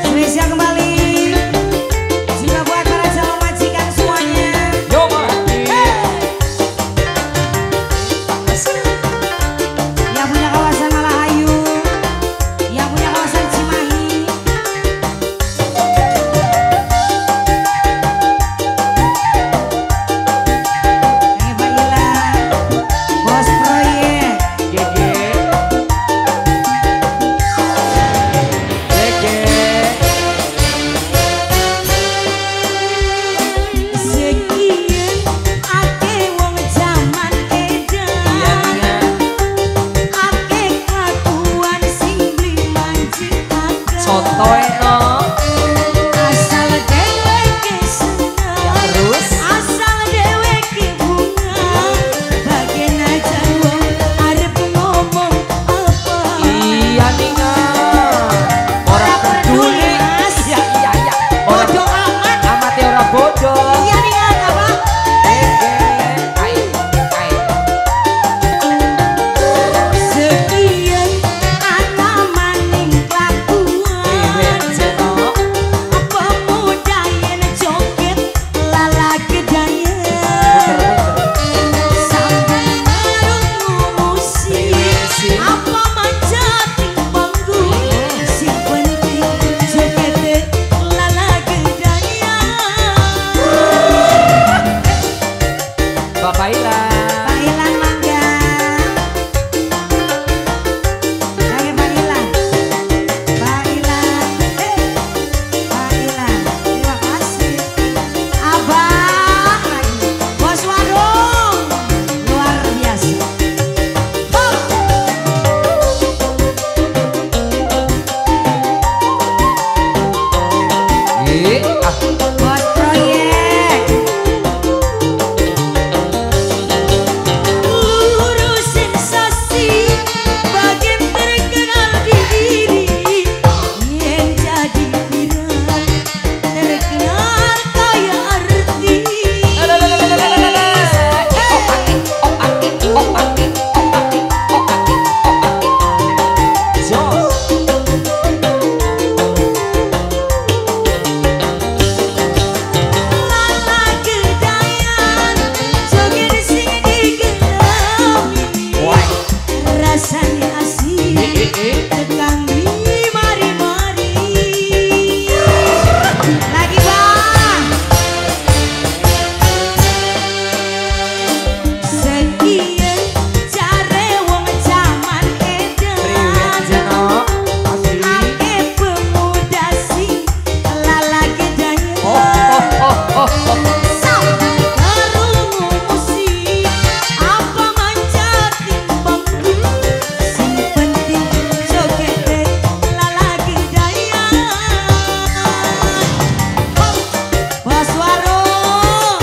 Spesial kembali juga buat para calon majikan semuanya. Yo, yang punya kawasan Malahayu, yang punya kawasan Cimahi. Pak Ila, bos proyek. GG. GG. Sekian ake wong jaman edan, ake kelakuan sing beli mancing akeh. Sotoy no. Asal dheweke seneng, Ya terus. Asal dheweke bunga, bagian aja wong arep ngomong apa. Iya ninga. Ora peduli. Mas. Iya iya iya. Ora Bodoh amat. Amate ora bodoh. Iya ninga apa? GG. Ayo, ayo. Sekian ana maning kelakuan, pemuda yen joget lala gedayan, sambil ngerungu musik apa manjat ing panggung, sing penting jogete lala gedayan. Bapak Ila. Pak Ilan mangga. Lagi Pak Ilan. Pak Ilan. Pak Ilan. Terima kasih. Abah lagi. Bos warung. Luar biasa. Ho. Ah. Bos proyek. Luru sensasi bagian terkenal diri, yen jadi viral terkenal kaya artis. Jos. Lala gedayan joget sing digelami, rasane asik tekang di mari-mari. Lagi bang. Sekian jare wong jaman Priwet edan, jeno. Asli. Ake pemuda sing lala gedayan. Oh oh oh oh oh. Sambil ngerungu musik apa manjat ing panggung, sing penting jogete lala gedayan. Bos warung,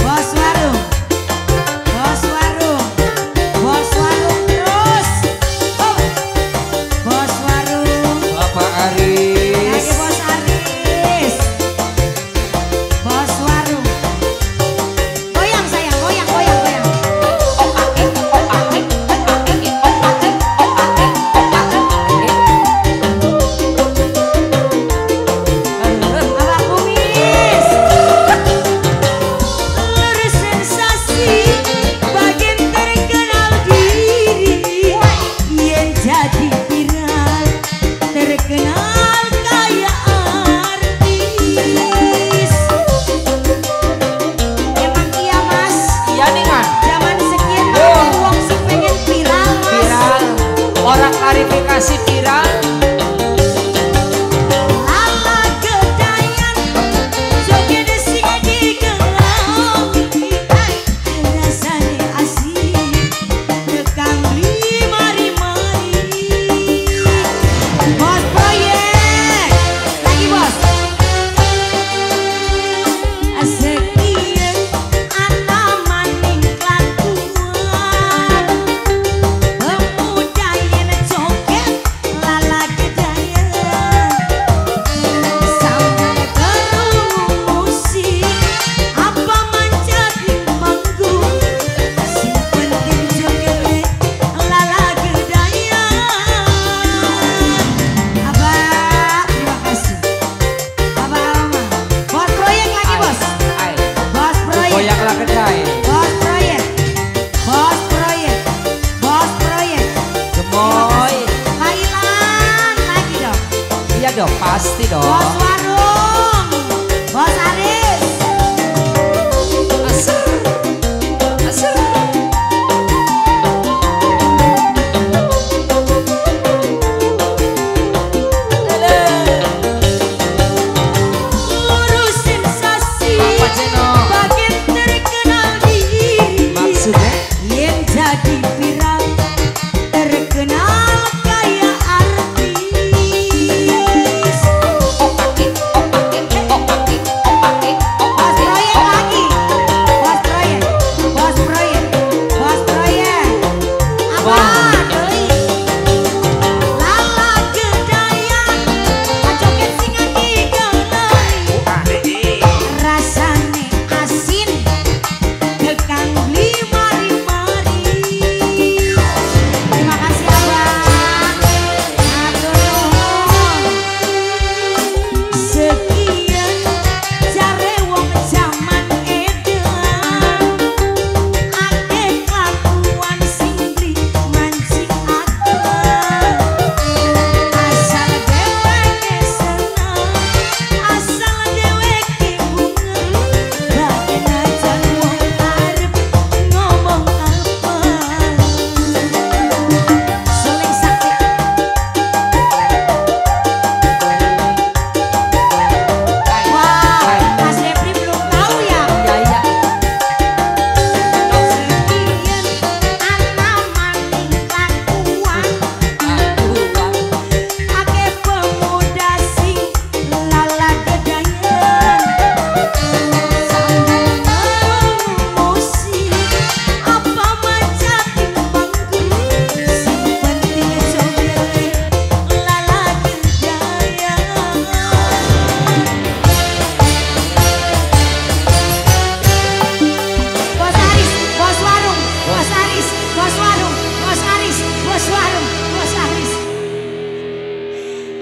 bos warung, bos warung, bos warung terus. Bos warung. Bapak Aris. Lagi bos Aris. Bos warung. Goyang sayang, goyang, goyang, goyang. Abang Kumis. Luru sensasi bagian terkenal diri, yen jadi viral terkenal kaya artis. Emang iya mas, Iya ningan. zaman sekian Yo. akeh wong sing pengen viral mas. Viral. Orang klarifikasi viral. Lala gedayan joget sing digelami, rasane asik tekang beli mari-mari. Bos proyek lagi bos. Sekian ana maning kelakuan, pemuda yen joget Iya dong, pasti dong. Bos.